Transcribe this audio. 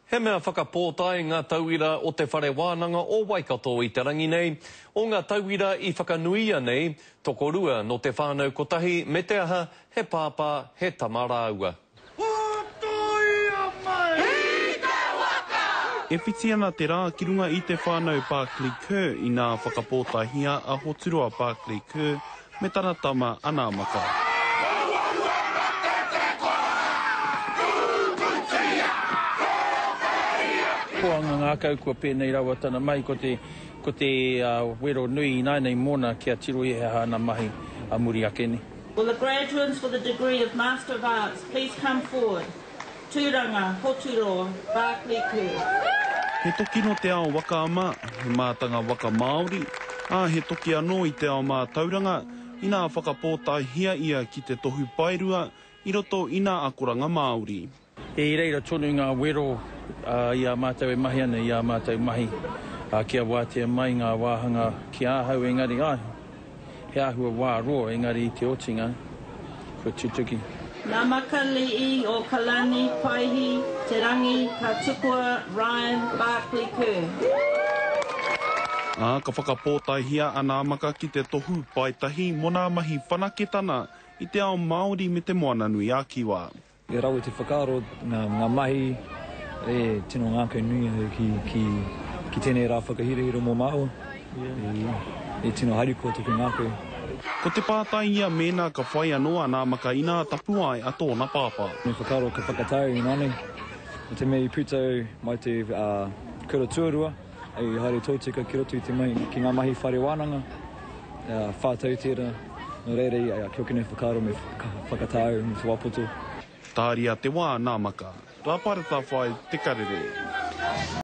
He mea whakapōtae ngā tauira o Te Whare Wānanga o Waikato i te rangi nei. O ngā tauira i whakanuia nei, tokorua nō te whānau kotahi me te aha, he pāpā, he tama rāua. Pōtoia mai! I te waka! E whiti ana te rā ki runga i te whānau Barclay Kerr inā whakapōtaehia a Hoturoa Barclay Kerr me tana tama a Nāmaka. Koanga ngākau kua pēnei rawa tana mahi ko te ko te wero nui ināianei mōna kia tirohia he aha ana mahi a muri ake nei. Will the graduands for the degree of Master of Arts please come forward? Tūranga, Hoturoa, Barclay Kerr. He toki nō te ao waka ama, he mātanga waka Māori, ā, he toki anō i te ao mātauranga, inā whakapōtaehia ia ki te tohu paerua i roto i nā akoranga Māori. I reira tonu ngā wero i a mātou e mahi ana i ā mātou mahi kia wātea mai ngā wāhanga ki ahau engari āe, He āhua wā roa engari i te otinga kua tutuki. Na Makali'i o Kalani, Paihi, Te Rangi, ka tukua Ryan Barclay Kerr. Ā, ka whakapōtaehia a Nāmaka ki te tohu paetahi mō nā mahi whanaketana i te ao Māori me te Moana-nui-a-Kiwa. E rawe te whakaaro ngā mahi e tino ngākau nui au ki tēnei rā whakahirahira mō māua. E tino harikoa toku ngākau. Ko te pātai ia mēnā ka whai anō a Nāmaka inā tapu ai a tōna pāpā. Me whakaaro ka whakatau inānei. Nō te mea i puta au mai te kura tuarua, i haere tōtika ki roto i te mahi, ki ngā mahi whare wānanga, whātau tērā. Nō reira i a Kia whakaaro me whakatau me te wā poto. Tāria te wā, Nāmaka. Rāpara Tāwhai, Te Karere.